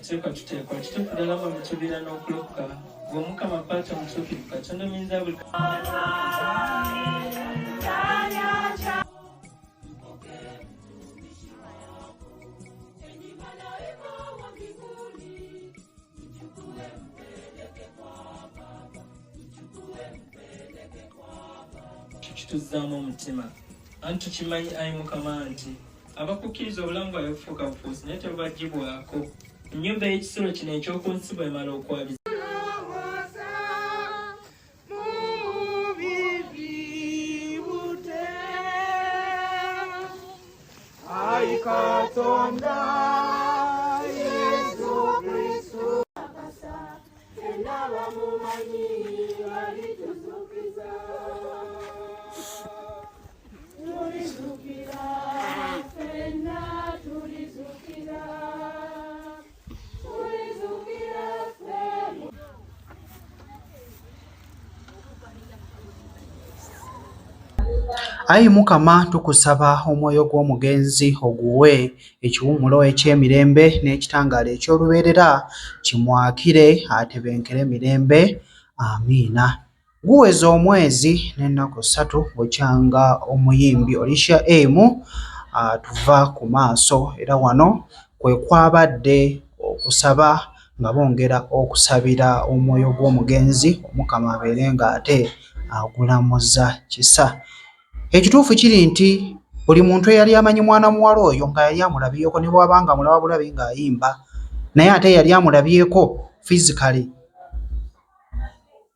Tuteekwa tuteekwa kituufu ddala mwe mutuviira n'okulokoka gwe Omukama Paata omutuukirivu Katonda omuyinza buli kituzzaamu omutima anti tukimanyi ayi Mukama nti abakukkiriza obulamu bwabwe bufuuka bufuusi naye tebubaggyibwako. Ennyumba ey'ekisulo kino eky'oku nsi bw'emala okwabiza Ayi Katonda Yesu Kristo ffenna bamumanyi alituzukiza tulizukira ffenna tulizukira tulizukira ffenna. Ayi Mukama tukusaba omwoyo gw'omugenzi oguwe ekiwummulo eky'emirembe n'ekitangaala eky'olubeerera kimwakire atebenkere mirembe. Amiina. Guweze omwezi n'ennaku ssatu bukyanga omuyimbi Olicia M atuva ku maaso era wano kwe kwabadde okusaba nga bongera okusabira omwoyo gw'omugenzi Omukama abeere ng'ate agulamuza kisa. Ekituufu kiri nti buli muntu eyali amanyi mwana muwala oyo nga yali amulabyeko ne bw'aba nga amulaba bulabi ng'ayimba naye ate yali amulabyeko physically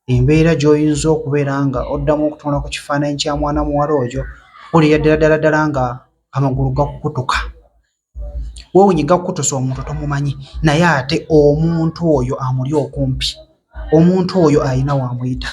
embeera gy'oyinza okubeera nga oddamu okutunula ku kifaananyi kya mwana muwala oyo owulira ddala ddala ddala nga amagulu gakukutuka. Weewuunye gakukutusa omuntu tomumanyi naye ate omuntu oyo amuli okumpi, omuntu oyo alina w'amuyita.